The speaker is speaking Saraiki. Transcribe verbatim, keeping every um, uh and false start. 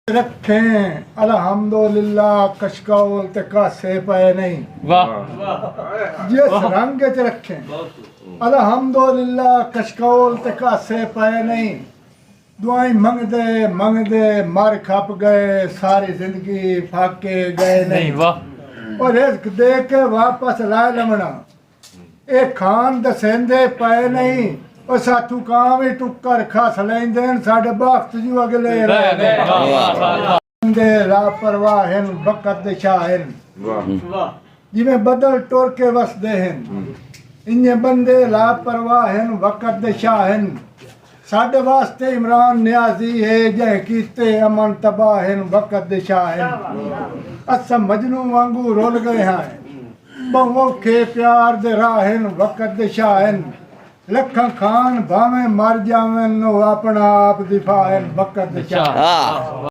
رکھیں الحمدللہ، کشکول تے کاسے پئے نہیں۔ واہ۔ جس رنگ وچ رکھیں الحمدللہ، کشکول تے کاسے پئے نہیں۔ دعائیں منگدے منگدے مر کھپ گئے، ساری زندگی فاقے گئے نہیں۔ نہیں۔ واہ۔ اور رزق دے کے واپس لائے لمنا، اے کھان دسیندے پئے نہیں۔ او ساتھوں کاں وی ٹکر کھس لیندے ہن، ساڈے بخت جو اگلے رہ گئے۔ بندے لاپرواہ ہن، وقت دے شاہ ہن۔ جویں بدل ٹر کے وسدے ہن، انجے بندے لاپرواہ ہن، وقت دے شاہ ہن۔ ساڈے واسطے عمران نیازی ہے، جیں کیتے امن تباہ ہن، وقت دے شاہ ہن۔ اساں مجنوں وانگوں رل گئے ہاں، بہوں اوکھے پیار دے راہ ہن، وقت دے شاہ ہن۔ لکھاں کھان بھاویں مر جاون، او اپنا آپ دفاع ہن، وقت دے شاہ ہن۔ شاہ۔